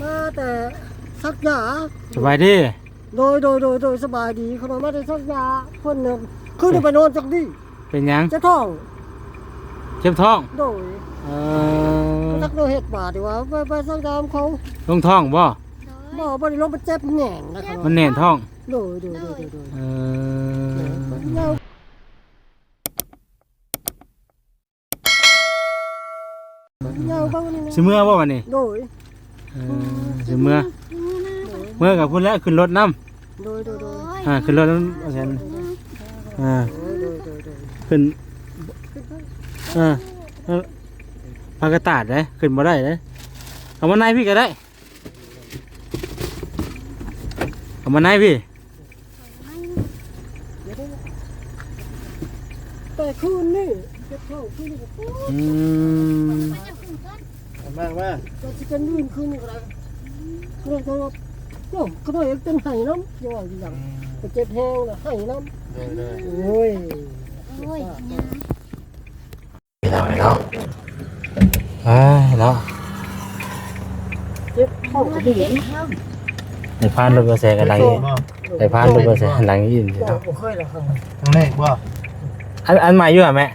ມາແຕ່ສັກຢາ. ສະບາຍດີ. ໂດຍ ໂດຍ ໂດຍ ໂດຍ ສະບາຍດີ. ຂ້ານ້ອຍມາແຕ່ສັກຢາ. ເພິ່ນນະ ຄືໄດ້ໄປນອນຈັກດີ. ເປັນຫຍັງ? ເຈັບທ້ອງ. ເຈັບທ້ອງ? ໂດຍ. ເອີ ຈັກແນວເຮັດບາດນີ້ວ່າ ໄປ ໄປສັກຢານຳເຂົາ. ລົງທ້ອງບໍ່? ບໍ່ ບໍ່ໄດ້ລົງ. ມັນເຈັບແໜ້ນນະ. ມັນແໜ້ນທ້ອງ. ໂດຍ ໂດຍ ໂດຍ ໂດຍ ເອີ ເອີ ຍ່າງເບິ່ງນີ້ນະ. ຊິເມືອບໍ່ບັດນີ້? ໂດຍ. ເອີ ຊິເມືອ ເມືອກັບພຸ້ນແຫຼະ ຂຶ້ນລົດນຳ. ໂດຍ ໂດຍ ໂດຍ. ອ່າ ຂຶ້ນລົດນຳ ອ່າ ໂດຍ ໂດຍ ໂດຍ ໂດຍ. ຂຶ້ນ ອ່າ ເອີ ພາກະຕາດເດ້ ຂຶ້ນບໍ່ໄດ້ເດ້. ເອົາມາໃນພີ້ກໍໄດ້. ເອົາມາໃນພີ້. ແຕ່ຄືນນີ້ ເຈັບທ້ອງຄືນນີ້ກໍ ອືມ ມາ ມາ ກໍຊິເປັນມື້ຄືນນີ້ກໍໄດ້. ກໍເລີຍວ່າ ໂອ້ ຂະນ້ອຍເປັນໄຫ້ນຳ ຢ່າວ່າອີຫຍັງ. ອືມ ໄປເຈັບແຮງນະ ໄຫ້ນຳ. ໂດຍ ໂດຍ. ໂອ້ຍ ໂອ້ຍ ພີ່ນ້ອງເນາະ ອ້າຍເນາະ ເຈັບທ້ອງກະດີ. ໄດ້ຜ່ານລົດບໍ່ແຊກັນຫຼັງອີກ ໄດ້ຜ່ານລົດບໍ່ແຊກັນຫຼັງອີກເນາະ. ບໍ່ເຄີຍດອກ ຄັ້ງແລກບໍ່? ອັນ ອັນໃໝ່ຢູ່ຫະແມ່?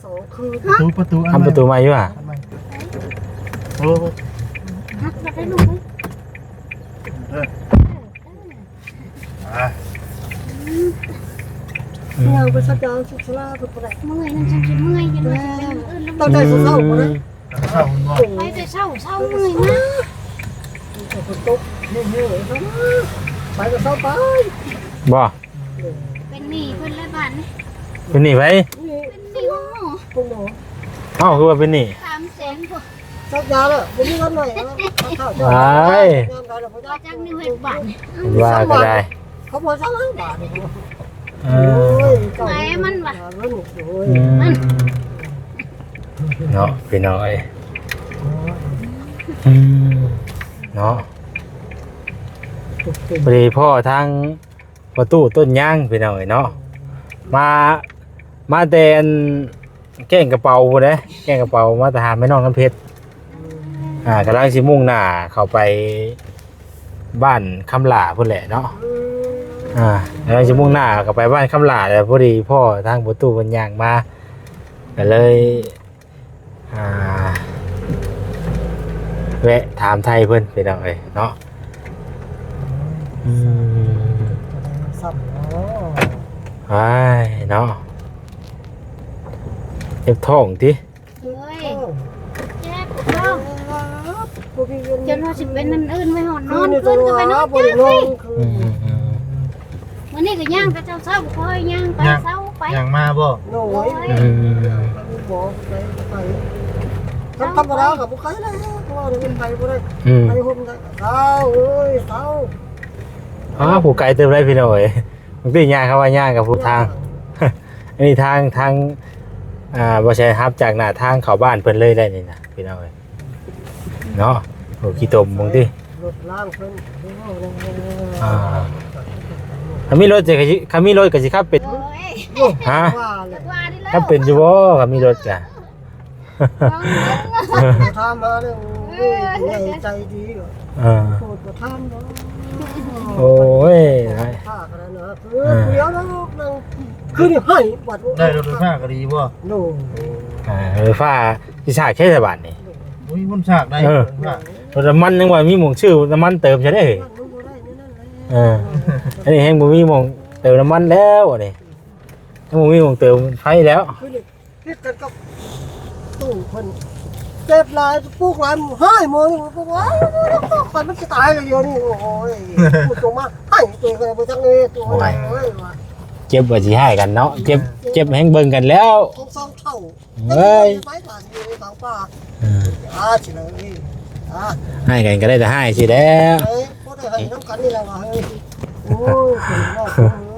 ສອງຄືນ. ປະຕູ ປະຕູ ທຳປະຕູໃໝ່ຢູ່ຫະ? ອັນໃໝ່. ໂອ້ ຮັກແລ້ວໄດ້ລູກເອີຍ. ອ່າ ຍ່າງໄປສັກຢານສຸກສາລາເພິ່ນບໍ່ໄດ້. ເມື່ອຍນັ້ນ ຈັ່ງຊິເມື່ອຍ ເຫັນວ່າຊິເປັນອື່ນແລ້ວ. ຕັ້ງແຕ່ເຊົ້າໆ ບໍ່ໄດ້. ເຊົ້າ ເຫັນບໍ່? ໄປແຕ່ເຊົ້າ ເຊົ້າເມື່ອຍມາ. ແຕ່ຝົນຕົກແຮງໆ ໄປກໍເຊົ້າໄປ. ບໍ່? ເປັນໜີ້ເພິ່ນແລ້ວບາດນີ້. ເປັນໜີ້ໃຜ? ເປັນໜີ້ໂຮງໝໍ. ໂຮງໝໍ. ເອົ້າ ຄືວ່າເປັນໜີ້? ສາມແສນພຸ້ນ. ສັກຢາແລ້ວ ບໍ່ມີເງິນໃຫ້ແລ້ວ. ໄປ ຈັກໜຶ່ງເຮັດບາດນີ້ ວ່າກໍໄດ້ ເຂົາບໍ່ສັ່ງໃຫ້ບາດນີ້. ເອີ ໂອ້ຍ ເຈົ້າ ໄປມັນວ່າ ໂອ້ຍ ອືມ ມັນ ເນາະ ພີ່ນ້ອງເອີຍ. ອືມ ເນາະ ພໍດີພໍ້ທາງ ປະຕູຕົ້ນຍາງ ພີ່ນ້ອງເອີຍເນາະ. ມາ ມາແຕ່ອັນແກ້ງກະເປົາພຸ້ນເດ້ ແກ້ງກະເປົາ ມາແຕ່ຫາແມ່ນ້ອງນ້ຳເພັດ. ອ່າ ກຳລັງຊິມຸ່ງໜ້າເຂົ້າໄປບ້ານຄຳຫຼ້າພຸ້ນແຫຼະເນາະ. ອ່າ ກຳລັງຊິມຸ່ງໜ້າເຂົ້າໄປບ້ານຄຳຫຼ້າ ແລ້ວພໍດີພໍ້ທາງປະຕູເພິ່ນຍ່າງມາ ກໍເລີຍ ອ່າ ແວະຖາມໄຖ່ເພິ່ນ ພີ່ນ້ອງເອີຍເນາະ. ອືມ ອ້າຍເນາະ ເຈັບທ້ອງຕິ? ໂອ້ຍ ເຈັບທ້ອງ ຈົນວ່າຊິເປັນອັນອື່ນ ໄປຮອດນອນຄືນກໍໄປນອນ. ອືມ ມື້ນີ້ກໍຍ່າງແຕ່ເຊົ້າໆ ຄ່ອຍຍ່າງໄປ ຍ່າງ ເຊົ້າໄປ ຍ່າງມາບໍ່? ໂດຍ ອືມ ໄປໂຮງໝໍ ໄປ ໄປ ທຳມະດາກໍບໍ່ໄກແລ້ວ ເພາະວ່າໄປບໍ່ໄດ້. ອືມ ໄປໂຮມໄດ້ ເຊົາເອີຍ ເຊົາ. ອ້າ ຜູ້ໄກເຕີບໄດ໋ ພີ່ນ້ອງເອີຍ. ບາງທີຍ່າງ ເຂົາວ່າຍ່າງກັບຜູ້ທາງ ອັນນີ້ທາງ ທາງ ອ່າ ບໍ່ໃຊ່ຮັບຈາກໜ້າທາງເຂົ້າບ້ານເພິ່ນເລີຍໄດ໋ນີ້ນະ ພີ່ນ້ອງເອີຍ. ເນາະ ໂອ້ ຂີ້ຕົມເບິ່ງຕິ ລົດລ້າງເພິ່ນ. ອ່າ ຄັນມີລົດຈະ ຄັນມີລົດກໍຊິຂັບເປັນ. ໂອ້ຍ ຮະ ວ່າແຫຼະ ຂັບເປັນຢູ່ບໍ່ ຄັນມີລົດກະ? ຖາມມາເດ້ ໂອ້ຍ ໃຫຍ່ໃຈດີ. ເອີ ໂອ້ຍ ພາກນັ້ນນະ ເອີ ຜູ້ດຽວນະ ຄືນີ້ໃຫ້ບັດ ໄດ້ລົດໄຟຟ້າກໍດີບໍ່? ໂດຍ ເອີ ໄຟຟ້າ ຊິສາກໃຊ້ສະບາດນີ້ ບໍ່ມີຄົນສາກໄດ້. ເອີ ລົດນ້ຳມັນຍັງວ່າມີໝ່ອງຊື້ນ້ຳມັນເຕີມໃຊ້ເດ້. ເອີ ອັນນີ້ແຮງບໍ່ມີໝ່ອງເຕີມນ້ຳມັນແລ້ວ ອັນນີ້ຍັງບໍ່ມີໝ່ອງເຕີມໄຟແລ້ວ. ຄືນີ້ຜິດກັນກັບຕູ້ເພິ່ນ ເຈັບຫຼາຍ ປຸກຫຼາຍ ໃຫ້ໝໍນີ້ ບອກວ່າ ຂ້ອຍມັນຊິຕາຍແລ້ວດຽວນີ້. ໂອ້ຍ ພຸດຕົງມາ ໃຫ້ຕົວເອງກໍບໍ່ຈັກເລີຍ ຕົວເອີງວ່າ ເຈັບວ່າຊິໃຫ້ກັນເນາະ ເຈັບ ເຈັບແຮງເບິ່ງກັນແລ້ວ ສອງສາມເທົ່າ. ເອີຍ ໄປບາດຢູ່ໃນກາງປ່າ ເອີ ອາ ຊິເລີຍ ອາ ໃຫ້ກັນກໍໄດ້ແຕ່ໃຫ້ຊິແລ້ວ. ເອີຍ ພໍໄດ້ໃຫ້ນຳກັນນີ້ແຫຼະວ່າ ເຮີ້ຍ ໂອ້ຍ ເອີ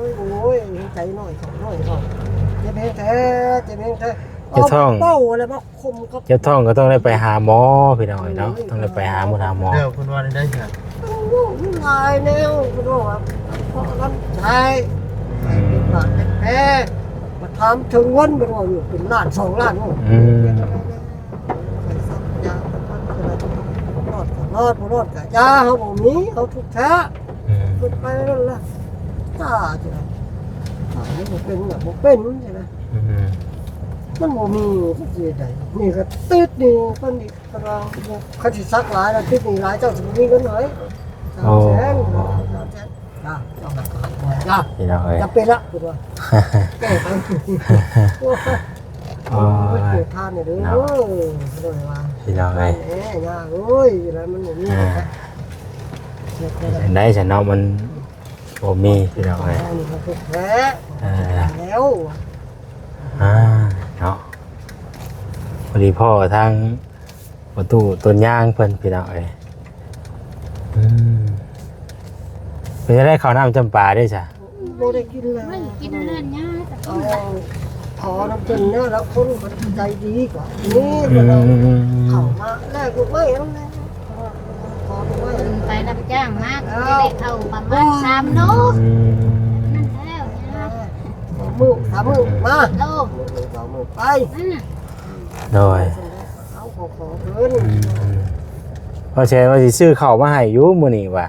ຍ ໂອ້ຍ ໃຈນ້ອຍເຂົາ ນ້ອຍເຂົາ ເຈັບແຮງແທ້ ເຈັບແຮງແທ້. ເຈັບທ້ອງ ເວົ້າແລ້ວບໍ່ຄົມກັບ ເຈັບທ້ອງກໍຕ້ອງໄດ້ໄປຫາໝໍ ພີ່ນ້ອງເອີຍເນາະ ຕ້ອງໄດ້ໄປຫາໝົດຫາໝໍ. ແລ້ວເພິ່ນວ່າແນວໃດຊະ? ໂອ້ຍ ຫຼາຍແນວ ເພິ່ນວ່າ ເພາະລຳໄສ້ ອືມ ເປັນບາດເປັນແຜ ມາຖາມເຖິງເງິນ ເພິ່ນວ່າຢູ່ເປັນລ້ານສອງລ້ານ. ໂອ້ ອືມ ໄປສັກຢາ ໄປພັນ ໄປນອດກໍນອນ ບໍ່ລອດກະຢ່າ ເຮົາບໍ່ມີ ເຮົາທຸກແທ້ ອືມ ເພິ່ນໄປນັ້ນລະ ຖ້າຈັ່ງໃດ ຖ້າມັນບໍ່ເປັນກະບໍ່ເປັນຈັ່ງໃດ ອືມ ມັນບໍ່ມີ ຈັກຊິເຮັດໃດ ນີ້ກະຕິດໜີ້ເພິ່ນອີກ ເພິ່ນວ່າ ຄັນຊິສັກຫຼາຍລະຕິດໜີ້ຫຼາຍ ເຈົ້າຊິບໍ່ມີເງິນໃຫ້ ໂອ້ ສາມແສນ ສາມແສນ ຈ້າ ເຈົ້າໃຫ້ກ່ອນ ຈ້າ ພີ່ນ້ອງເອີຍ ຈຳເປັນລະ ເພິ່ນວ່າ ແກ້ໄຂ ໂອ້ຍ ໂອ້ຍ ໂອ້ຍ ໂອ້ຍ ທານເດີ ເນາະ ໂດຍວ່າ ພີ່ນ້ອງເອີຍ ແມ່ຍ່າເອີຍ ຢູ່ໃນມັນບໍ່ມີ ອ່າ ຈັ່ງໃດຊັ້ນເນາະ ມັນບໍ່ມີ ພີ່ນ້ອງເອີຍ ແລ້ວ ອ່າ ເນາະ ພໍດີພໍ້ທາງ ປະຕູຕົ້ນຍາງເພິ່ນ ພີ່ນ້ອງເອີຍ ອືມ ເປັນຈັ່ງໃດ ເຂົ້ານ້ຳຈຳປາເດ້ຊະ? ບໍ່ໄດ້ກິນແລ້ວ ໄດ້ກິນເຮືອນຍາ ເອົາ ຂໍນຳເພິ່ນແລ້ວ ລະຄົນມັນໃຈດີກວ່ານີ້ ອືມ ເພິ່ນເອົາເຂົ້າມາແລກລູກໄມ້ນຳແດ່ ຂໍລູກໄມ້ ເພິ່ນໄປຮັບຈ້າງມາ ເອີ ກໍໄດ້ເຂົ້າປະມານສາມໂລ ອືມ ນັ້ນແລ້ວຍາ ສອງມື້ ສາມມື້ ມາ ໂລ ມື້ສອງມື້ ໄປ ອືມ ໂດຍ ເອົາ ຂໍ ຂໍເພິ່ນ ອືມ ເພາະແຊນວ່າຊິຊື້ເຂົ້າມາໃຫ້ຢູ່ມື້ນີ້ວ່າ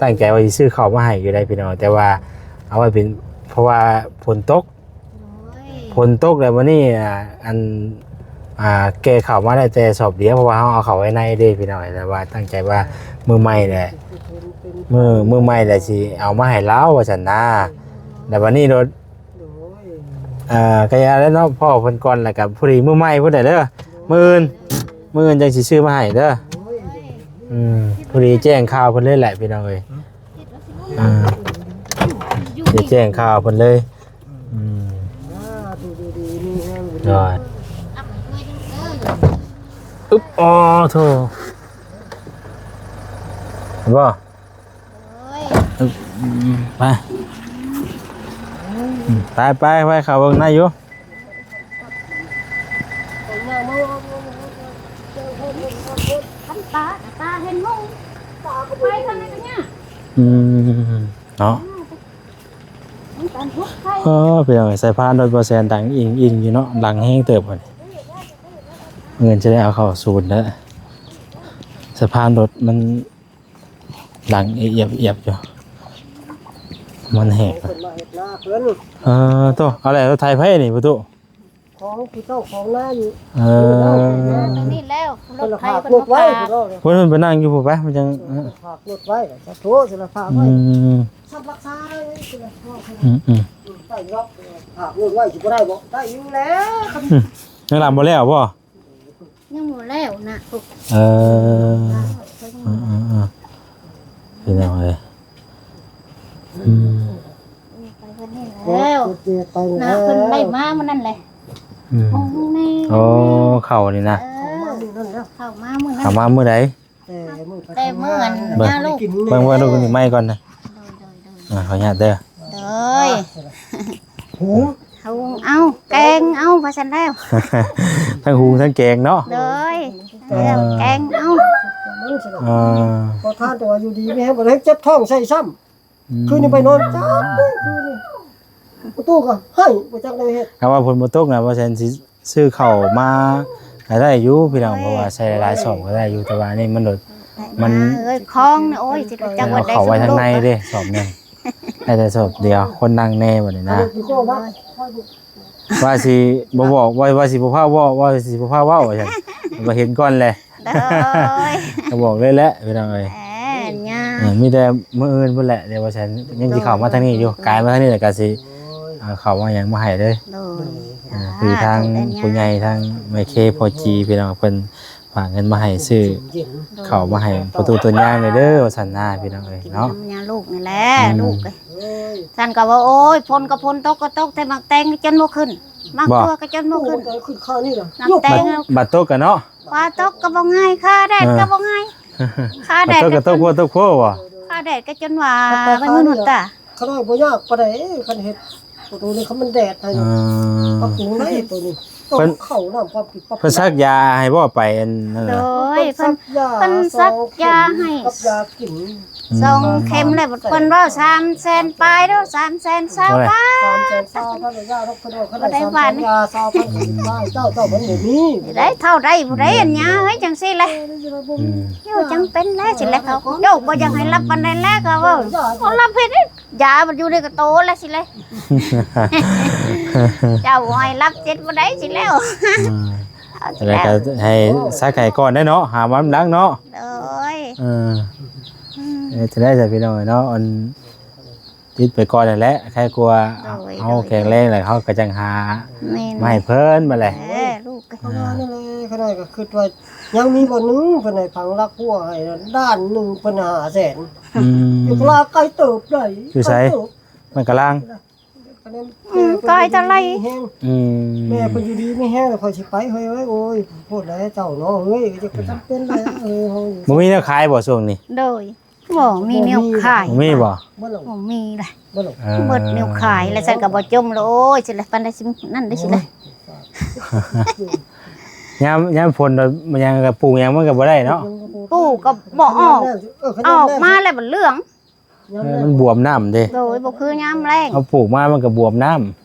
ຕັ້ງໃຈວ່າຊິຊື້ເຂົ້າມາໃຫ້ຢູ່ໄດ໋ພີ່ນ້ອງ ແຕ່ວ່າເອົາໄວ້ເປັນ ເພາະວ່າຝົນຕົກ ໂດຍ ຝົນຕົກແລ້ວມື້ນີ້ ອ່າ ອັນ ອ່າ ແກ່ເຂົ້າມາໄດ້ແຕ່ສອບດຽວ ເພາະວ່າເຮົາເອົາເຂົ້າໄວ້ໃນເດ້ພີ່ນ້ອງ ແຕ່ວ່າຕັ້ງໃຈວ່າມື້ໃໝ່ແຫຼະ ມື້ ມື້ໃໝ່ແຫຼະຊິເອົາມາໃຫ້ລາວວ່າຊັ້ນນາ ແລ້ວບັດນີ້ໂດດ ໂດຍ ອ່າ ກະຢ່າແລ້ວເນາະ ພໍ້ເພິ່ນກ່ອນ ແລ້ວກະພໍດີມື້ໃໝ່ພຸ້ນແຫຼະເດີ ມື້ອື່ນ ມື້ອື່ນຈັ່ງຊິຊື້ມາໃຫ້ເດີ ໂດຍ ອືມ ພໍດີແຈ້ງຂ່າວເພິ່ນເລີຍແຫຼະພີ່ນ້ອງເອີຍ ອ່າ ຊິແຈ້ງຂ່າວເພິ່ນເລີຍ ອືມ ອ່າ ຢູ່ດີມີແຮງ ໂດຍ ອຶບ ອໍ ໂທ້ ເຫັນບໍ່? ໂອ້ຍ ອຶບ ອືມ ໄປ ອືມ ໄປ ໄປ ໄປ ເຂົ້າເບິ່ງໃນຢູ່ ຄັນຕາ ຕາເຫັນງງ ໄປທາງໃດກະຍາກ ອືມ ເນາະ ເອີ ພີ່ນ້ອງເອີຍ ສາຍພານລົດບໍ່ແຊນດັງອີ່ງໆຢູ່ເນາະ ດັງແຮງເຕີບ ເງິນຈະໄດ້ເອົາເຂົ້າສູນແລ້ວ ສາຍພານລົດມັນ ຫຼັງອຽບໆຢູ່ ມັນແຫກ ເພິ່ນມາເຮັດນາເພິ່ນ ເອີ ໂຕ ເອົາແຫຼະ ລົດໄຖໃຜນີ້ ປະຕູ ຂອງຜູ້ເຈົ້າຂອງນາຢູ່ ເອີ ເອີ ຕົງນີ້ແລ້ວ ລົດໄຖເພິ່ນມາຝາກ ເພິ່ນໄປນັ່ງຢູ່ພຸ້ນໄປ ມັນຈັ່ງ ເອີ ຝາກລົດໄວ້ ສາທຸ ສິລະພາໄວ້ ອືມ ສັກລັກສາໄວ້ ສິລະພາ ອືມໆ ໃຕ້ລັອກ ຝາກລົດໄວ້ ຊິບໍ່ໄດ້ບໍ່ ໄດ້ຢູ່ແລ້ວ ອືມ ຍັງລຳບໍ່ແລ້ວບໍ່? ຍັງບໍ່ແລ້ວນະ ເອີ ເອີໆໆ ພີ່ນ້ອງເອີຍ ອືມ ໄປເພິ່ນນີ້ແລ້ວ ໄປແລ້ວ ນະ ເພິ່ນໄດ້ມາມື້ນັ້ນແຫຼະ ອືມ ຂອງແມ່ ໂອ້ ເຂົ້ານີ້ນະ ເອີ ເຂົ້າມາມື້ນັ້ນແລ້ວ ເຂົ້າມາມື້ນັ້ນ ເຂົ້າມາມື້ໃດ? ແຕ່ມື້ ແຕ່ມື້ອັນ ເບິ່ງ ຍາລູກ ເບິ່ງ ເບິ່ງລູກນີ້ໃໝ່ກ່ອນນະ ໂດຍໆໆ ອ່າ ຂໍອະນຸຍາດເດີ ໂດຍ ຫຸງ ຫຸງເອົາ ແກງເອົາ ວ່າຊັ້ນແລ້ວ ທັງຫຸງທັງແກງເນາະ ໂດຍ ເອີ ແກງເອົາ ເອີ ຂໍທານແຕ່ວ່າຢູ່ດີມີແຮງ ບໍ່ໄດ້ເຈັບທ້ອງໃສ່ຊ້ຳ ອືມ ຄືນນີ້ໄປນອນຈັບ ຄືນນີ້ປະຕູກໍໃຫ້ ບໍ່ຈັກໄດ້ເຮັດ ຖ້າວ່າຝົນບໍ່ຕົກນະ ວ່າແຊນຊິຊື້ເຂົ້າມາກໍໄດ້ຢູ່ພີ່ນ້ອງ ເພາະວ່າໃສ່ຫຼາຍໆສອບກໍໄດ້ຢູ່ ແຕ່ວ່າອັນນີ້ມັນໂດດ ມັນ ເອີຍ ຂອງນະ ໂອ້ຍ ຊິໄປຈັກວ່າໄດ້ ເອົາເຂົ້າໄວ້ທາງໃນເດ້ ສອບໜຶ່ງ ໄດ້ແຕ່ສອບດຽວ ຄົນນັ່ງແດ່ບັດນີ້ນະ ວ່າຊິບໍ່ບອກ ວ່າ ວ່າຊິບໍ່ພາເວົ້າ ວ່າຊິບໍ່ພາເວົ້າ ວ່າຊັ້ນ ວ່າເຫັນກ່ອນແຫຼະ ໂດຍ ກໍບອກເລີຍແຫຼະພີ່ນ້ອງເອີຍ ເອີ ມີແຕ່ມື້ອື່ນພຸ້ນແຫຼະ ດຽວວ່າຊັ້ນຍັງຊິເຂົ້າມາທາງນີ້ຢູ່ ກາຍມາທາງນີ້ແລ້ວກໍຊິ ເອີ ເຂົ້າມາຫຍັງມາໃຫ້ເດີ ໂດຍ ເອີ ຄືທາງຜູ້ໃຫຍ່ທາງແມ່ເຄພໍ່ຈີພີ່ນ້ອງ ເພິ່ນ ຝາກເງິນມາໃຫ້ຊື້ເຂົ້າມາໃຫ້ປະຕູຕົ້ນຍາງເດີ ວ່າຊັ້ນນາພີ່ນ້ອງເອີຍເນາະ ຍາລູກນີ້ແຫຼະ ອືມ ລູກເອີຍ ຊັ້ນກໍວ່າ ໂອ້ຍ ຝົນກໍຝົນ ຕົກກໍຕົກ ແຕ່ໝາກແຕງກໍຈົນບໍ່ຂຶ້ນ ໝາກຖົ່ວກໍຈົນບໍ່ຂຶ້ນ ຂຶ້ນຂ້ານີ້ນະ ໝາກແຕງ ບັດ ບັດຕົກກໍເນາະ ຟ້າຕົກກໍບໍ່ໄງ ຟ້າແດດກໍບໍ່ໄງ ຟ້າແດດກໍຕົກ ຝົນຕົກໂພບໍ່ ຟ້າແດດກໍຈົນວ່າ ໄປງຸ່ນຕາ ຂ້ານ້ອຍບໍ່ຍາກປານໃດ ຄັນເຮັດ ໂຕນີ້ເຂົາມັນແດດໃຫ້ ອ່າ ປັບປຸງໄດ້ໂຕນີ້ ເພິ່ນ ເຂົ້ານ້ຳຄວາມຄິດປັບ ເພິ່ນສັກຢາໃຫ້ບໍ່ ໄປອັນນັ້ນ ໂດ ນະ ຍ ເພິ່ນ ເພິ່ນສັກຢາໃຫ້ ກັບຢາກິນ ອືມ ສອງເຂັມແລ້ວ ເພິ່ນເວົ້າສາມແສນປາຍເດີ ສາມແສນຊາວບາດ ສາມແສນຊາວພັນ ຢາດອກເພິ່ນເວົ້າ ຄັນໄດ້ສາມແສນ ຢາຊາວພັນ ເຈົ້າ ເຈົ້າມັນບໍ່ມີ ໄດ້ເທົ່າໃດຜູ້ໃດອັນຍາເຮີ້ຍ ຈັ່ງຊີ້ແຫຼະ ເອີ ຢູ່ຈັ່ງເປັນແຫຼະ ຊິແຫຼະ ເຂົາເຈົ້າບໍ່ຢາກໃຫ້ລັບປານໃດແຫຼະ ກໍເວົ້າ ບໍ່ລັບເຮັດ ຢາມັນຢູ່ໃນກະໂຕແລ້ວຊິແລະ ເຈົ້າບໍ່ໃຫ້ລັບເຈັດບໍ່ໄດ້ຊິແລ້ວ ອ່າ ເອົາຊິ ແລ້ວ ແລ້ວກໍໃຫ້ສັກໃຫ້ກ່ອນໄດ້ເນາະ ຫາມານຳຫຼັງເນາະ ໂດຍ ເອີ ອືມ ເອີ ຈະໄດ້ຊະພີ່ນ້ອງເນາະ ອັນຕິດໄປກ່ອນນັ້ນແຫຼະ ໃຄກວ່າ ໂດຍ ເຮົາ ໂດຍ ແຂງແຮງແລ້ວ ເຮົາກໍຈັ່ງຫາ ແມ່ນ ມາໃຫ້ເພິ່ນບັດແຫຼະ ເອີ ລູກ ເອີ ປະມານນັ້ນແຫຼະ ຂ້ານ້ອຍກໍຄິດວ່າ ຍັງມີບ່ອນໜຶ່ງເພິ່ນໃຫ້ຝັງຫຼັກຫົວໃຫ້ດ້ານໜຶ່ງເພິ່ນຫ້າແສນ ອືມ ຢູ່ລາວໄກເຕີບໃດ ຢູ່ໃສ? ໄກເຕີບ ມັນກະລາງ ອືມ ກາຍຕະໄລ ອືມ ແມ່ເພິ່ນຢູ່ດີມີແຮງ ແລ້ວຂ້ອຍຊິໄປເຮີ້ຍ ໂອ້ຍ ໂພດແລ້ວເຈົ້າເນາະ ເຮີ້ຍ ຈະຈຳເປັນໄດ້ເຮີ້ຍ ບໍ່ມີແນວຂາຍບໍ່ຊ່ວງນີ້? ໂດຍ ບໍ່ມີແນວຂາຍ ບໍ່ມີບໍ່? ບໍ່ມີລະ ບໍ່ມີແນວຂາຍ ແລ້ວຊັ້ນກໍບໍ່ຈົ່ມລະ ໂອ້ຍ ຊິລະປານໃດຊິນັ້ນໄດ້ຊິລະ ຍາມ ຍາມຝົນ ມັນຫຍັງກໍປູກຫຍັງມັນກໍບໍ່ໄດ້ເນາະ ປູກກໍບໍ່ອອກ ອອກມາແລ້ວມັນເຫຼືອງ ເອີ ມັນບວມນ້ຳເດ້ ໂດຍ ບໍ່ຄືຍາມແລ້ງ ເຮົາປູກມາມັນກໍບວມນ້ຳ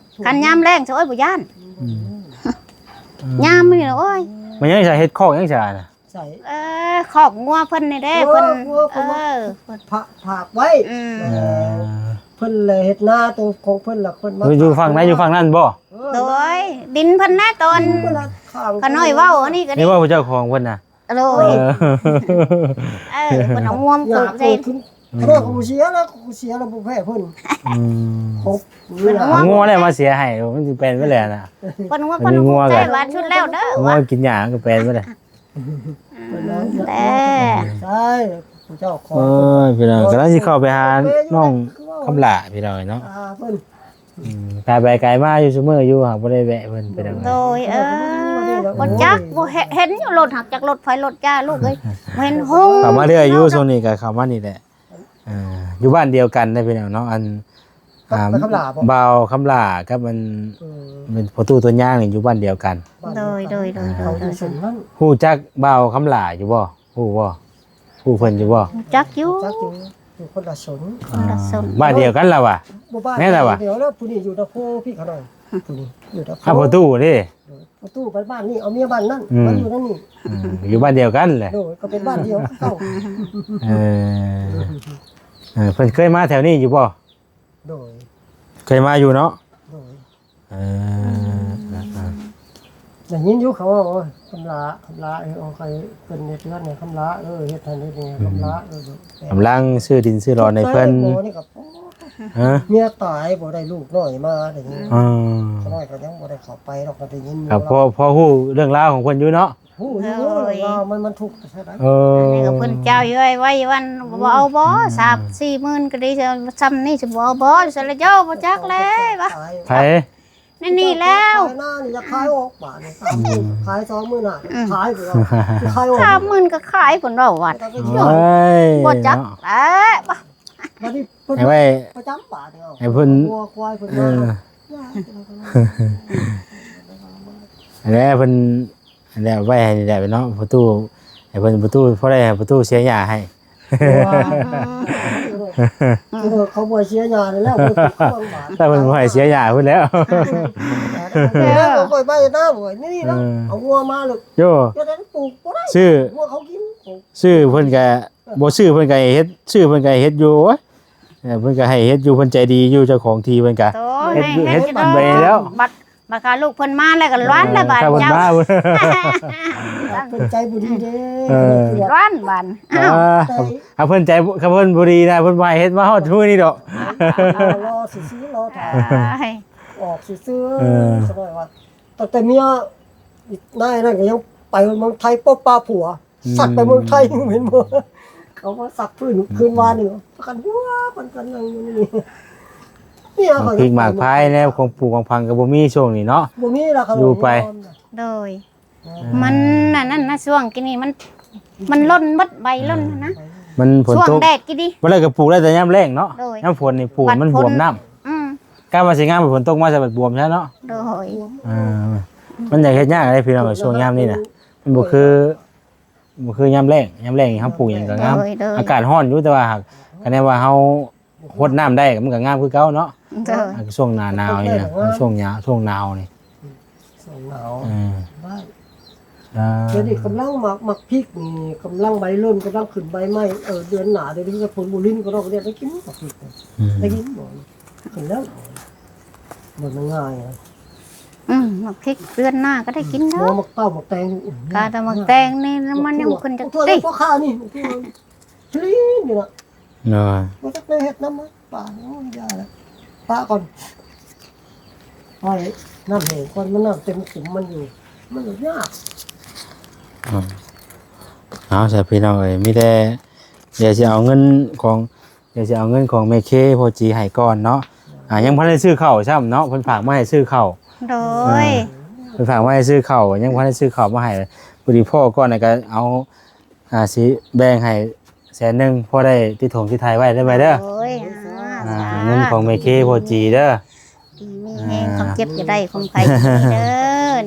ຄັນຍາມແລ້ງຊະ ໂອ້ຍ ບໍ່ຢ້ານ ອືມ ຍາມນີ້ລະ ໂອ້ຍ ມັນຍັງຈະເຮັດຄອກຫຍັງຊະນະ ໃສ ເອີ ຄອກງົວເພິ່ນນີ້ເດ້ ເອີ ເພິ່ນ ງົວເພິ່ນ ເອີ ເພິ່ນຝາກ ຝາກໄວ້ ອືມ ເອີ ເອີ ເພິ່ນລະເຮັດນາໂຕຂອງເພິ່ນລະ ເພິ່ນມາ ຢູ່ ຢູ່ຝັ່ງໃດ ຢູ່ຝັ່ງນັ້ນບໍ່? ເອີ ໂດຍ ດິນເພິ່ນນະ ຕອນຂ້ານ້ອຍເວົ້າອັນນີ້ກໍດີ ນີ້ວ່າເຈົ້າຂອງເພິ່ນນະ ໂດຍ ເອີ ເອີ ເພິ່ນເອົາງົວມາເກີດໃສ່ ເພິ່ນກໍບໍ່ເສຍແລ້ວ ເສຍແລ້ວບໍ່ແພ້ເພິ່ນ ອືມ ເພິ່ນເອົາງົວແລ້ວມາເສຍໃຫ້ ມັນຊິແປນໄປແລ້ວນະ ເພິ່ນວ່າເພິ່ນບໍ່ໃຊ້ຫວານສຸດແລ້ວເດີ ງົວກິນຫຍ້າມັນກໍແປນໄປແລ້ວ ອືມ ແຕ່ ໃຊ່ ເຈົ້າຂອງ ໂອ້ຍ ພີ່ນ້ອງ ກຳລັງຊິເຂົ້າໄປຫານ້ອງຄຳຫຼ້າ ພີ່ນ້ອງເນາະ ອ່າ ເພິ່ນ ອືມ ກາຍໄປກາຍມາຢູ່ຊຸມື້ຢູ່ ຫາກບໍ່ໄດ້ແວະເພິ່ນ ພີ່ນ້ອງ ໂດຍ ເອີ ບໍ່ຈັກ ບໍ່ເຫັນ ເຫັນຢູ່ລົດ ຫາກຈັກລົດໃຜລົດຈ້າລູກເອີຍ ບໍ່ເຫັນຫົງ ເຂົ້າມາເລື້ອຍຢູ່ ຊ່ວງນີ້ກໍເຂົ້າມານີ້ແຫຼະ ເອີ ຢູ່ບ້ານດຽວກັນເດ້ພີ່ນ້ອງເນາະ ອັນ ອ່າ ຄຳຫຼ້າບໍ່? ບ່າວຄຳຫຼ້າກັບອັນ ເອີ ແມ່ນພໍ່ຕູ້ຕົ້ນຍາງນີ້ຢູ່ບ້ານດຽວກັນ ໂດຍ ໂດຍ ໂດຍ ອ່າ ເຂົາຢູ່ເຊິ່ງນັ້ນ ຮູ້ຈັກບ່າວຄຳຫຼ້າຢູ່ບໍ່? ຮູ້ບໍ່? ຮູ້ເພິ່ນຢູ່ບໍ່? ຮູ້ຈັກຢູ່ ຮູ້ຈັກຢູ່ ຢູ່ຄົນລະຊົນ ຄົນລະຊົນ ອ່າ ບ້ານດຽວກັນລະວ່າ ບໍ່ ບ້ານ ແມ່ນລະວ່າ ດຽວແລ້ວ ຜູ້ນີ້ຢູ່ນະໂພ ພີ່ຂະນ້ອຍ ຜູ້ນີ້ຢູ່ນະໂພ ອ່າ ພໍ່ຕູ້ເດ້ ໂດຍ ພໍ່ຕູ້ໄປບ້ານນີ້ ເອົາເມຍບ້ານນັ້ນ ອືມ ມາຢູ່ນັ້ນນີ້ ອືມ ຢູ່ບ້ານດຽວກັນແຫຼະ ໂດຍ ກໍເປັນບ້ານດຽວກັນເກົ່າ ເອີ ເອີ ເພິ່ນເຄີຍມາແຖວນີ້ຢູ່ບໍ່? ໂດຍ ເຄີຍມາຢູ່ເນາະ ໂດຍ ເອີ ອືມ ເອີ ໄດ້ຍິນຢູ່ເຂົາເວົ້າ ຄຳຫຼ້າ ຄຳຫຼ້າ ເອີ ເອົາໃຫ້ເພິ່ນເຮັດເຮືອນໃຫ້ຄຳຫຼ້າ ເອີ ເຮັດຫັ້ນເຮັດນີ້ ອືມ ຄຳຫຼ້າ ເອີ ກຳລັງຊື້ດິນຊື້ດອນໃຫ້ເພິ່ນ ບໍ່ນີ້ກໍ ຮະ ເມຍຕາຍບໍ່ໄດ້ລູກນ້ອຍມາ ໄດ້ຍິນ ອ່າ ຂ້ານ້ອຍກໍຍັງບໍ່ໄດ້ເຂົ້າໄປດອກ ກໍໄດ້ຍິນຢູ່ ກໍພໍ ພໍຮູ້ເລື່ອງລາວຂອງເພິ່ນຢູ່ເນາະ ຮູ້ຢູ່ ໂອ້ຍ ວ່າມັນ ມັນທຸກແທ້ໃດ ເອີ ອັນນີ້ກໍເພິ່ນເຈົ້າຢູ່ໄວ້ວັນ ອືມ ບໍ່ເອົາບໍ່ ອືມ ສາມສີ່ໝື່ນກໍດີ ຊ່ຳນີ້ຊິບໍ່ເອົາບໍ່ ສະລະໂຍ ບໍ່ຈັກແລ້ວ ໃຜ ນີ້ ນີ້ແລ້ວ ຂາຍນານີ້ ຢາກຂາຍອອກບາດນີ້ ສາມໝື່ນ ອືມ ຂາຍສອງໝື່ນຫ້າ ອືມ ຂາຍພຸ້ນເນາະ ຂາຍອອກ ສາມໝື່ນກໍຂາຍພຸ້ນເນາະ ວັດ ໂອ້ຍ ບໍ່ຈັກແລ້ວ ບາດນີ້ເພິ່ນ ໃຫ້ໄວ້ ປະຈຳບາດນີ້ ໃຫ້ເພິ່ນ ງົວຄວາຍເພິ່ນ ເອີ ມາ ແລ້ວເພິ່ນ ແລ້ວໄວ້ໃຫ້ນີ້ແຫຼະເນາະ ພໍ່ຕູ້ ໃຫ້ເພິ່ນ ພໍ່ຕູ້ ພໍໄດ້ໃຫ້ພໍ່ຕູ້ເສຍຫຍ້າໃຫ້ ເອີ ເຂົາບໍ່ໃຫ້ເສຍຫຍ້າແລ້ວ ເພິ່ນ ຖ້າເພິ່ນບໍ່ໃຫ້ເສຍຫຍ້າພຸ້ນແລ້ວ ເອີ ຂ້ອຍໄປນາ ນີ້ເນາະ ເອີ ເອົາງົວມາເລີຍ ໂຍ ຈະໄດ້ປູກບໍ່ໄດ້ ຊື້ ງົວເຂົາກິນ ຊື້ເພິ່ນກະ ບໍ່ຊື້ເພິ່ນກໍໃຫ້ເຮັດ ຊື້ເພິ່ນກໍໃຫ້ເຮັດຢູ່ ໂອ້ຍ ເອີ ເພິ່ນກໍໃຫ້ເຮັດຢູ່ ເພິ່ນໃຈດີຢູ່ ເຈົ້າຂອງທີ່ເພິ່ນກໍ ໂອ້ຍ ເຮັດຢູ່ ໃຫ້ເຮັດ ເຮັດໄປແລ້ວ ບັດ ບັດກະລູກເພິ່ນມາແລ້ວກໍລ້ວນແລ້ວ ເອີ ບາດ ຖ້າເພິ່ນ ເຈົ້າ ມາ ເພິ່ນໃຈບໍ່ດີເດ້ ເອີ ລ້ວນບາດ ອ້າວ ອ່າ ຖ້າເພິ່ນໃຈ ຖ້າເພິ່ນບໍ່ດີນະ ເພິ່ນບໍ່ໃຫ້ເຮັດມາຮອດມື້ນີ້ດອກ ລໍຊື່ໆ ລໍຖ້າ ເອີ ອອກຊື່ໆ ເອີ ສະໜ້ອຍວ່າ ຕັ້ງແຕ່ເມຍນາຍນັ້ນກໍຍັງໄປເມືອງໄທ ປົບປະຜົວ ອືມ ສັກໄປເມືອງໄທ ເຫັນບໍ່ ເຂົາມາສັກພື້ນ ອືມ ຄືນວານນີ້ ພາກັນຫົວ ພາກັນຫຍັງຢູ່ນີ້ ນີ້ ໝາກພິກໝາກພາຍແນວຂອງປູກຂອງຝັງກໍບໍ່ມີຊ່ວງນີ້ເນາະ ບໍ່ມີລະ ຢູ່ໄປ ໂດຍ ອ່າ ມັນອັນນັ້ນນະ ຊ່ວງກີ້ນີ້ມັນ ມັນຫຼົ່ນໝົດ ໃບຫຼົ່ນນະ ມັນຝົນຕົກ ຊ່ວງແດດກີ້ນີ້ ບໍ່ໄດ້ກໍປູກໄດ້ແຕ່ຍາມແລ້ງເນາະ ໂດຍ ຍາມຝົນນີ້ປູກມັນບວມນ້ຳ ອືມ ກະວ່າຊິງາມ ຝົນຕົກມາໃສ່ບັດບວມຊະເນາະ. ໂດຍ ເອີ ມັນຢາກເຮັດຍາກເດ້ພີ່ນ້ອງ ຊ່ວງຍາມນີ້ນະ ມັນບໍ່ຄື ບໍ່ຄືຍາມແລ້ງ. ຍາມແລ້ງນີ້ເຮົາປູກຫຍັງກໍງາມ ໂດຍ ໂດຍ ອາກາດຮ້ອນຢູ່ ແຕ່ວ່າຫາກ ຄັນແນວວ່າເຮົາ ຫົດນ້ຳໄດ້ ມັນກໍງາມຄືເກົ່າເນາະ. ໂດຍ ອ່າ ຊ່ວງໜ້າໜາວນີ້ນະ ຊ່ວງຍາ ຊ່ວງໜາວນີ້ ຊ່ວງໜາວ ເອີ ໄດ້ ອ່າ ດຽວນີ້ກຳລັງໝາກ ໝາກພິກນີ້ ກຳລັງໃບຫຼົ່ນ ກຳລັງຂຶ້ນໃບໃໝ່. ເອີ ເດືອນໜ້າ ດຽວນີ້ກໍຜົນບຸລິນກໍດອກ ດຽວໄດ້ກິນໝາກພິກ ອືມ ໄດ້ກິນບໍ່? ຂຶ້ນແລ້ວ ບໍ່ແມ່ນງ່າຍນະ. ອືມ ໝາກພິກເດືອນໜ້າກໍໄດ້ກິນແລ້ວ ໝາກເຕົ້າ ໝາກແຕງ ກາແຕ່ໝາກແຕງນີ້ ມັນຍັງບໍ່ຂຶ້ນຈັກຕິ ພວກຂ້ານີ້ ພລີນຢູ່ນະ ໂດຍ ບໍ່ຈັກໄດ້ເຮັດນຳ ປາ ໂອ້ຍ ຢ່າລະ ປະກ່ອນ ປ່ອຍນ້ຳແຫ້ງກ່ອນ ມັນນ້ຳເຕັມຂຸມມັນຢູ່ ມັນຍາກ. ອືມ ເອົາຊະພີ່ນ້ອງເອີຍ ມີແຕ່ ດຽວຊິເອົາເງິນຂອງ ດຽວຊິເອົາເງິນຂອງແມ່ເຄພໍ່ຈີໃຫ້ກ່ອນເນາະ. ອ່າ ຍັງບໍ່ທັນໄດ້ຊື້ເຂົ້າຊ້ຳເນາະ ເພິ່ນຝາກມາໃຫ້ຊື້ເຂົ້າ. ໂດຍ ອ່າ ເພິ່ນຝາກມາໃຫ້ຊື້ເຂົ້າ ຍັງບໍ່ທັນໄດ້ຊື້ເຂົ້າມາໃຫ້ ພໍດີພໍກ່ອນ ແລ້ວກໍເອົາ ອ່າ ຊິແບ່ງໃຫ້ແສນໜຶ່ງ ພໍໄດ້ຕິດຖົງຕິດໄທໄວ້ເດີ ໄວ້ເດີ. ໂດຍ ອ່າ ອ່າ ສາທຸ ເງິນຂອງແມ່ເຄພໍ່ຈີເດີ ດີມີແຮງ ອ່າ ຄວາມເຈັບຢ່າໄດ້ ຄວາມໄຂ້ຢ່າມີເດີ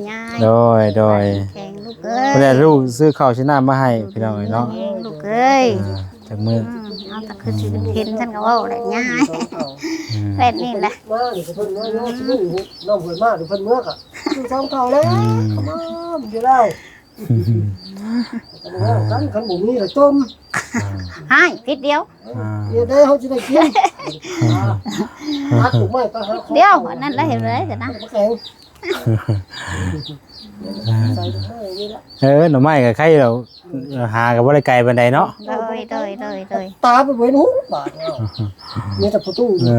ຍາຍ. ໂດຍ ໂດຍ ແຂງລູກເອີຍ ເພິ່ນແຫຼະ ລູກຊື້ເຂົ້າຊື້ນ້ຳມາໃຫ້ພີ່ນ້ອງເອີຍເນາະ ດີມີແຮງລູກເອີຍ. ອ່າ ຈັກມື້ ອືມ ເອົາ ແຕ່ຄືຊິເຫັນຊັ້ນກໍເວົ້າແຫຼະຍາຍ ອືມ ແບບນີ້ແຫຼະ ມານີ້ກໍເພິ່ນມາເນາະ ອືມ ຊິເບິ່ງນ້ອງເພິ່ນມາ ເພິ່ນເມືອກໍຄືສອງເທົ່າແລ້ວ ອືມ ກໍມາຢູ່ແລ້ວ. ຄັນບໍ່ມີລະຈົມ ອ່າ ໃຫ້ ຜິດດຽວ ອ່າ ດຽວໄດ້ເຮົາຊິໄດ້ກິນ ຕັດໄມ້ໄປຫາຂອງ ດຽວ ອັນນັ້ນລະເຮັດໄດ້ຊັ້ນນະ ແຂງ ອ່າ ໃສ່ໄມ້ນີ້ລະ ເອີ ໜໍ່ໄມ້ກໍໄຄແລ້ວ ຫາກໍບໍ່ໄດ້ໄກປານໃດເນາະ. ໂດຍ ໂດຍ ໂດຍ ໂດຍ ຕາໄປເຫັນຫຸບາດເນາະ ມີແຕ່ປະຕູ ເອີ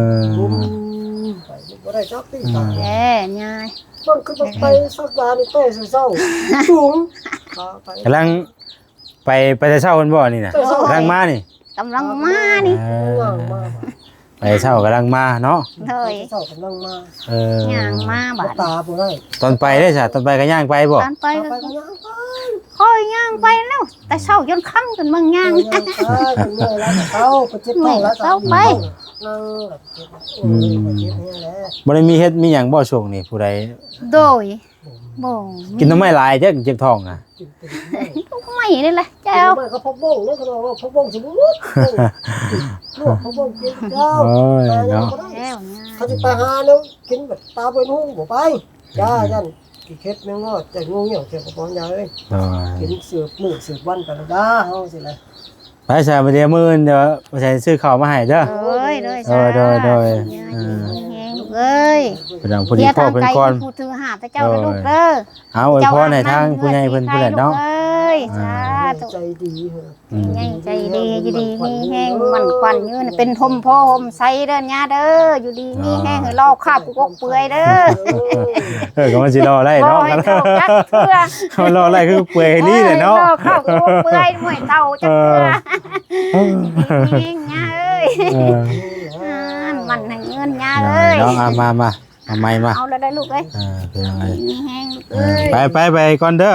ໄປບໍ່ໄດ້ຈັກຕີຕາ ເອີ ຍາຍ ມັນຄືໄປສັກຢານີ້ແຕ່ເຊົ້າ ສູງ ກຳລັງໄປ ໄປແຕ່ເຊົ້າພຸ້ນບໍ່ນີ້ນະ? ແຕ່ເຊົ້າ ກຳລັງມານີ້ ກຳລັງມານີ້ ເອີ ກຳລັງມາ ໄປເຊົ້າກຳລັງມາເນາະ. ໂດຍ ໄປເຊົ້າກຳລັງມາ ເອີ ຍ່າງມາບາດ ຕາບໍ່ໄດ້. ຕອນໄປເດ້ຊະ? ຕອນໄປກໍຍ່າງໄປບໍ່? ຕອນໄປກໍ ຂ້ອຍຍ່າງໄປແລ້ວ ແຕ່ເຊົ້າຈົນຄ່ຳຈົນເມືອງຍ່າງ ເອີ ຍ່າງໄປ ເມື່ອຍແລ້ວກໍເຊົາ ໄປເຈັບທ້ອງແລ້ວ ເຊົາໄປ ອືມ ບໍ່ໄດ້ມີເຫັດມີຫຍັງບໍ່ຊ່ວງນີ້ ຜູ້ໃດ? ໂດຍ ບໍ່ ກິນໜໍ່ໄມ້ຫຼາຍເດ້ ເຈັບທ້ອງນະ. ກິນແຕ່ໜໍ່ໄມ້ ໜໍ່ໄມ້ນີ້ແຫຼະ ແຈ່ວ ໜໍ່ໄມ້ກັບຜັກບົ້ງເດ້ ເຂົາເວົ້າວ່າຜັກບົ້ງຊິບໍ່ໝົດ ລວກຜັກບົ້ງກິນ ແຈ່ວ ໂອ້ຍເນາະ ແຈ່ວ ເຂົາຊິໄປຫາແນວກິນແບບຕາບໍ່ຫຸງ ບໍ່ໄປ ຢ້ານຂີ້ເຂັດແມງມອດ ຢ້ານງູງຽວ ເຈົ້າກໍບໍ່ຢາກເອີຍ ໂດຍ ກິນສືບມື້ສືບວັນໄປແລ້ວດາ ເຮົາຊີ້ແຫຼະ. ໄປຊະ ມື້ດຽວ ມື້ອື່ນດຽວ ບໍ່ໃສ່ຊື້ເຂົ້າມາໃຫ້ເດີ ໂດຍ ໂດຍ ໂດຍ ໂດຍ ໂດຍ ເອີ ດີມີແຮງລູກເອີຍ ເພິ່ນ ພໍດີພໍເພິ່ນກ່ອນ ຜູ້ຖືຫາບເຈົ້າ ໂດຍ ລູກເດີ ເອົາ ອວຍພອນໃຫ້ທາງຜູ້ໃຫຍ່ເພິ່ນພຸ້ນແຫຼະເນາະ ເອີຍ ອ່າ ສາທຸ ໃຈດີເອີຍ ອືມ ໃຫຍ່ໃຈດີ ຢູ່ດີມີແຮງ ໝັ້ນຂວັນຍືນ ເປັນຮົ່ມໂພຮົ່ມໄຊເດີຍາເດີ ຢູ່ດີມີແຮງ ໃຫ້ລໍຄາບກົກເປືອຍເດີ ເອີ ກໍມັນຊິລໍໄດ້ເນາະ ບໍ່ໃຫ້ເຂົ້າຈັກເທື່ອ ມັນລໍໄດ້ຄືເປືອຍອີ່ຫຼີແຫຼະເນາະ ເອີ ລໍຄາບກົກເປືອຍ ບໍ່ໃຫ້ເທົ່າຈັກເທື່ອ ເອີ ດີມີແຮງຍາເອີຍ ເອີ ອ່າ ໝັ້ນໃຫ້ຍືນຍາເອີຍ ເນາະ ອ່າ ມາ ມາ ມາ ມາໃໝ່ມາ ເອົາແລ້ວໄດ້ລູກເອີຍ ເອີ ພີ່ນ້ອງເອີຍ ດີມີແຮງລູກເອີຍ ເອີ ໄປ ໄປ ໄປກ່ອນເດີ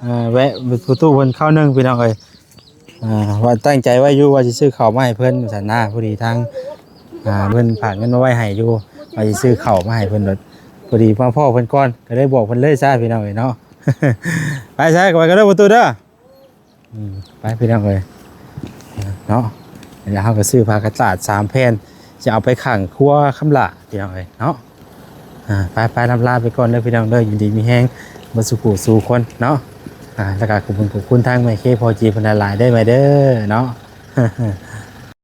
ເອີ ແວະປະຕູເພິ່ນຄາວໜຶ່ງ ພີ່ນ້ອງເອີຍ ອ່າ ວ່າຕັ້ງໃຈໄວ້ຢູ່ວ່າຊິຊື້ເຂົ້າມາໃຫ້ເພິ່ນຊັ້ນນະ ພໍດີທາງ ອ່າ ເພິ່ນຝາກເງິນມາໄວ້ໃຫ້ຢູ່ ວ່າຊິຊື້ເຂົ້າມາໃຫ້ເພິ່ນໂດດ ພໍດີມາພໍ້ເພິ່ນກ່ອນ ກໍເລີຍບອກເພິ່ນເລີຍຊະ ພີ່ນ້ອງເອີຍເນາະ ໄປຊະ ໄປກັນເດີປະຕູເດີ ອືມ ໄປພີ່ນ້ອງເອີຍ ເນາະ ແລ້ວເຮົາກໍຊື້ຜ້າກະຕາດສາມແຜ່ນ ຈະເອົາໄປຂັງຄົວຄຳຫຼ້າ ພີ່ນ້ອງເອີຍເນາະ ອ່າ ໄປໆ ລຳລາໄປກ່ອນເດີພີ່ນ້ອງເດີ ຢູ່ດີມີແຮງເບິດສູ່ຜູ້ສູ່ຄົນເນາະ ອ່າ ແລ້ວກໍຂອບຄຸນຂອບຄຸນທາງແມ່ເຄພໍ່ຈີເພິ່ນຫຼາຍໆເດີແມ່ເດີເນາະ